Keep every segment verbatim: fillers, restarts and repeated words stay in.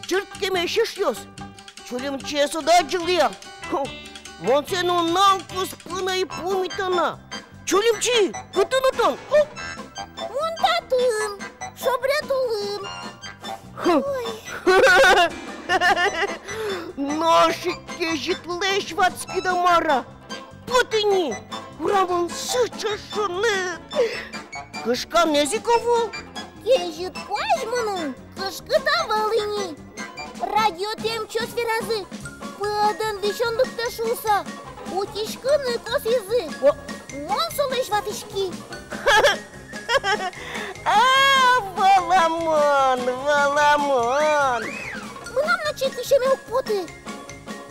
Чырткемесь, эшъёс, Чулимчиез одӥг адӟылэ. Хм, мон сое нунал куспын ӧй пумита на. Чулимчи, кытын тон? Хм. Мон татын, шобре тулын. Хм. Ой. Нош ик кезьытлэсь ватскид-а, мар-а? Потэ ини, урамын сыӵе шуныт. Кышканэз ик ӧвӧл. Кезьыт куазь мыным кышкыт ӧвӧл ини. Радиотэ эмчиос веразы, пыдын висён лыктэ шуыса, утиськыны косӥзы. О. Мон солэсь ватӥськи. А, валамон, валамон. Мынам но чик висеме уг поты.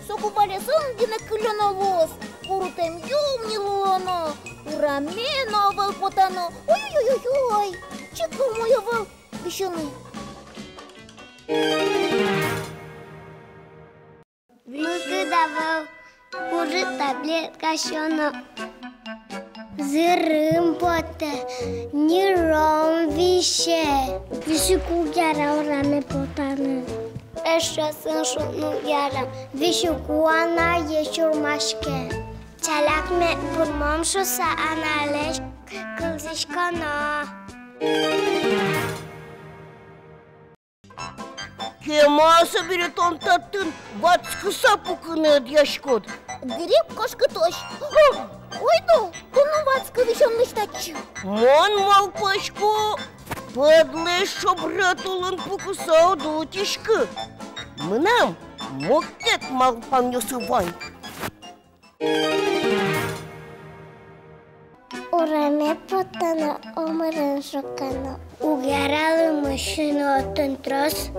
Соку валесын гинэ кыллёно луоз, курутэм юм ни луоно, ураме но ӧвӧл потано. Ой-ой-ой-ой-ой, чик умой ӧвӧл висьыны. Мылкыд ӧвӧл кужыт таблетка сёно. Зырым потэ, ниром висе. Висик уг яра ураме потаны. Эшъёсын шудыны уг яра. Висик уг яра, е сюрмаське. Ӵаляк мед пурмом шуыса аналэсь кылзӥськоно. Кема со бере тон татын ватскыса пукыны ӧдъяськод? Грипп кошкытозь. Ойдо, тон но ватскы висёнлэсь татчы. Мон малпасько, пыдлэсь шобре тулын пукыса уд утиськы. Мынам мукет малпанъёсы вань. Ураме потано, омырен шокано. Уг яра лымы сиыны, отын трос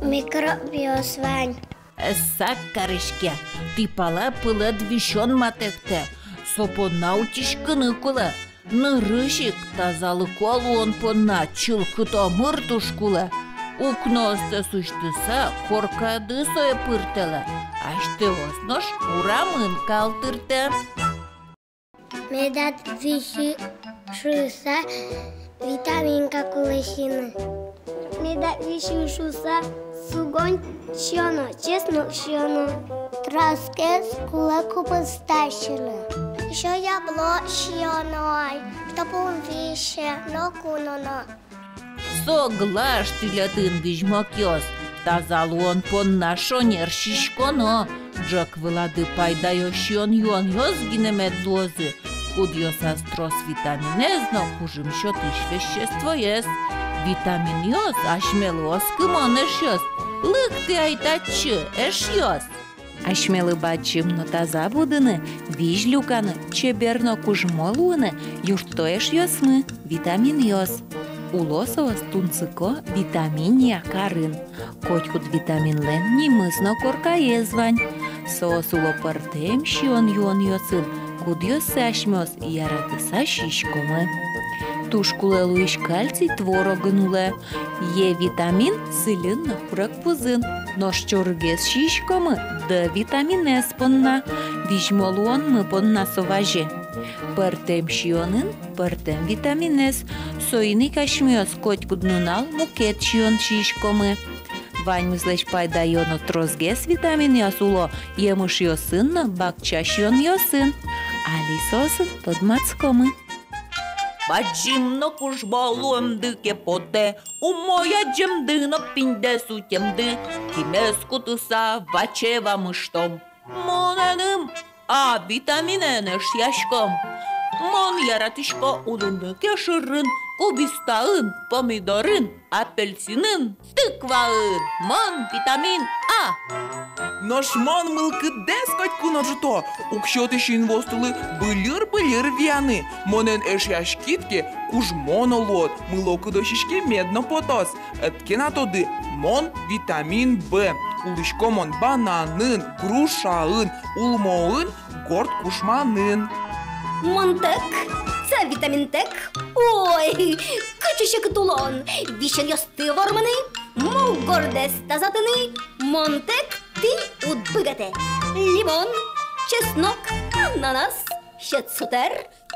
микробъёс вань. Ӧсак кариське, тӥ пала пылэд висён матэктэ, со понна утиськыны кулэ. Нырысь ик тазалыко луон понна чылкыт омыр туж кулэ. Укноостэ усьтыса, коркады сое пыртэлэ. Асьтэос нош урамын калтыртэ. Медад виси шуыса, витаминка кулэ сиыны. Медад виси шуыса, сугонь сиёно, чеснок сиёно. Тросгес кулэ кубиста сиыны. Ещё ябло сиёно ай, чтоб ум висе но куноно. Соглаш тӥледын, визьмокъёс, таза луон понна шонер сиськоно. Ӝӧк вылады пайдаё сиён-юонъёс гинэ мед луозы, кудъёсаз трос витаминэз но кужым сётӥсь веществоез. Витаминъёс асьмелы оскымон, эшъёс. Лыктэ ай татчы, эшъёс. Асьмелы бадӟым но таза будыны, визь люканы, чебер но кужмо луыны юртто эшъёсмы, витаминъёс. Уло соос тунсыко витаминъя карын. Котькуд витаминлэн нимыз но коркаез вань. Соос уло пӧртэм сиён-юонъёсын, кудъёссэ асьмеос яратыса сиськомы. Туж кулэ луись кальций творогын улэ. Е витамин сӥльын но курегпузын. Нош чорыгес сиськомы Д витаминэз понна. Визьмо луонмы понна со вазе. Пӧртэм сиёнын пӧртэм витаминэз. Соин ик асьмеос котькуд нунал мукет сиён сиськомы. Ваньмызлэсь пайдаё но тросгес витаминъёс уло емышъёсын но бакча сиёнъёсын. Али соосын тодматскомы. Бадӟым но кужмо луэмды ке потэ, умой адӟемды но пиньдэс утемды, кимес кутыса ваче вамыштом. Монэным А витаминэн эшъяськом. Мон яратӥсько улыны кешырын, кубистаын, помидорын, апельсинын, тыкваын. Мон витамин А. Нош мон мылкыдэз котьку но ӝуто, уг сёты синвуостылы быльыр-быльыр вияны. Монэн эшъяськид ке, кужмо но луод, мылокыдо сиськемед но потоз. Ӧд ке но тоды, мон витамин В. Улӥсько мон бананын, грушаын, улмоын, горд кушманын. Монтэк, С витаминтэк. Ой, кыӵе секыт улон! Висёнъёсты вормыны, мугордэс тазатыны. Монтэк тӥ уд быгатэ. Лимон, чеснок, ананас, сьӧд сутэр,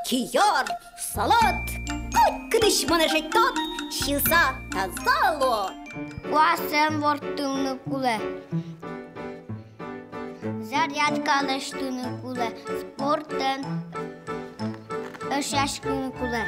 киёр, салат, Кытысь монэ шедьтод, сиыса таза луод. Куасэн ворттылыны кулэ. Зарядка лэсьтыны кулэ, спортэн эшъяськыны кулэ.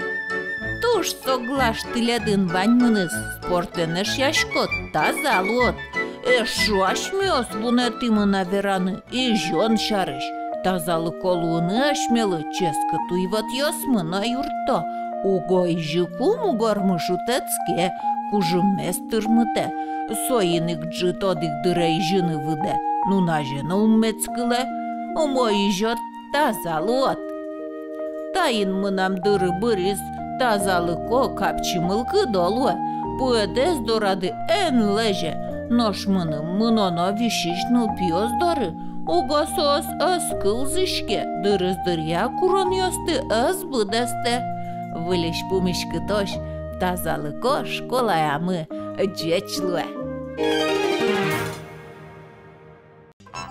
Туж соглаш тӥледын ваньмыныз: спортэн эшъяськод, таза луод. Эшшо асьмеос вунэтӥмы на вераны изён сярысь. Тазалыко луыны асьмелы ческыт уйвӧтъёсмы но юртто. Уго изьыку мугормы шутэтске, кужыммес тырмытэ. Соин ик ӝыт одӥг дыре изьыны выдэ, нуназе но ум мед кылэ. Умой изёд, таза луод. Таин мынам дыры быриз: тазалыко капчи мылкыдо луэ. Пуэдэз дорады эн лэзе. Нош мыным мыноно висись нылпиос доры. Уго соос ӧз кылзӥське, дырыз дыръя куронъёсты ӧз быдэстэ. Выльысь пумиськытозь, тазалыко школаямы ӟеч луэ.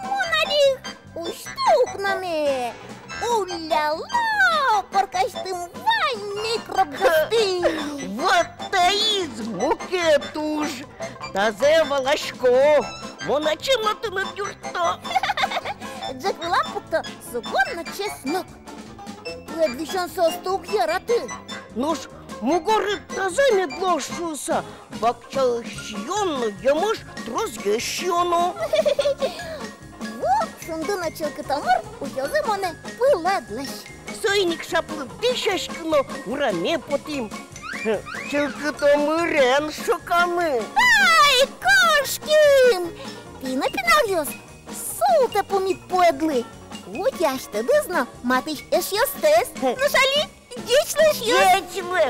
Мон али усьто укноме. Уля-ля, коркасьтым вань микробъёсты. Вот таиз мукет уж. Тазэ валасько, мон ачим но тыныд юртто. Ӝӧк вылам пукто сукон но чеснок. Пыд висён соосты уг яраты. Нош мугорыд таза мед луоз шуыса, бакчаысь сиён но емыш тросгес сиёно. Ву, шунды но чылкыто мур утёзы монэ пылэдлэсь. Соин ик шаплы дӥсяськыны ураме потӥм. Чылкыто мурен шокамы. Ай, кошким! Тӥ но, пиналъёс, султэ пумит пуэдлы. Утялтэ асьтэдыз но матысь эшъёстэс. Нош али ӟеч луэ, эшъёс! Ӟеч луэ!